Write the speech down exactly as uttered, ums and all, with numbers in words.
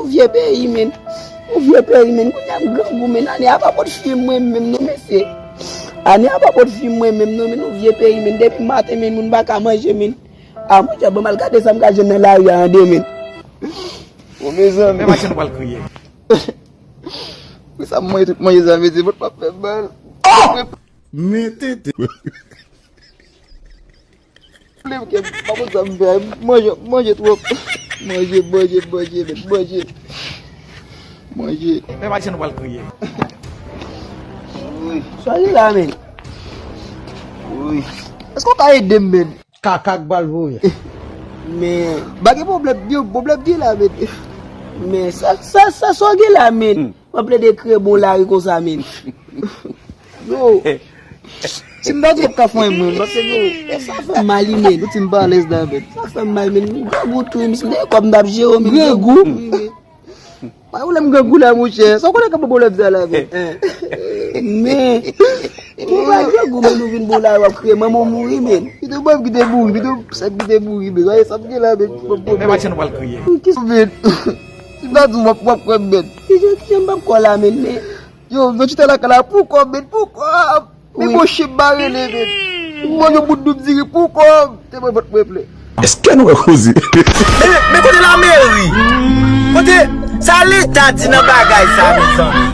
Vye peyi, men. Yon vye peyi, men. Kounye a m grangou, men. Ane a pa pot fi mwen menm, non, mesye. Ane a pa pot fi mwen menm, non, men. Yon vye peyi, men. Depi maten, men, moun pa ka manje, men. A, monchè, bon, m al gade sa m ka jwenn nan lari a, an demen. O, mezanmi. Men machann pral kriye. Wi, sa m manje, tout manje sa, mesye, vant m ap fè m mal. Men tete. Pwoblèm ke m pa konn sa m fè. Manje, manje twòp. Manje, manje, manje, men, manje. Manje. Men machann pral kriye. Wi. Sa gen la, men. Wi. Èske w ka ede m, men? Kaka k pral voye. Men, pa gen pwoblèm, yo, pwoblèm gen la, men. Men, sa, sa, sa, sa w gen la, men. Hmm. W ap plede kreye bon lari konsa, men. Yo, si m ta di w ap ka fè yon mwen, paske yo, sa fè m mal, wi, men. Ou ti m pa alèz la, men. Sa fè m mal, men. Grangou tou, wi, men. Si m te gen kòb, m t ap jere w, men. Grangou? Wi, men. Pa wè lè m grangou la, monchè. Sa w konnen k ap pwoblèm sa la, men. Men, ou pa grangou, men ou vin bon la, w ap kriye, manman w mouri, men. Pito manman m kite mouri, pito sa kite mouri, men. Gade sa m gen la, men. Men machann pral kriye. Kisa, men? Si m ta di w, w ap, w ap kwè m, men. Kijan, kijan m p ap kwè w la, men, men. Yo, m fè chita lakay la pou kò m, men, pou kò m. Men wi. Bon chen m pa rele, men. Mwen, yon bout doub diri pou kò m. Te mwen vant mwen plen. Èske nou ka koze? Men, men kote lameri? Kote sa leta di nan bagay sa, mezanmi?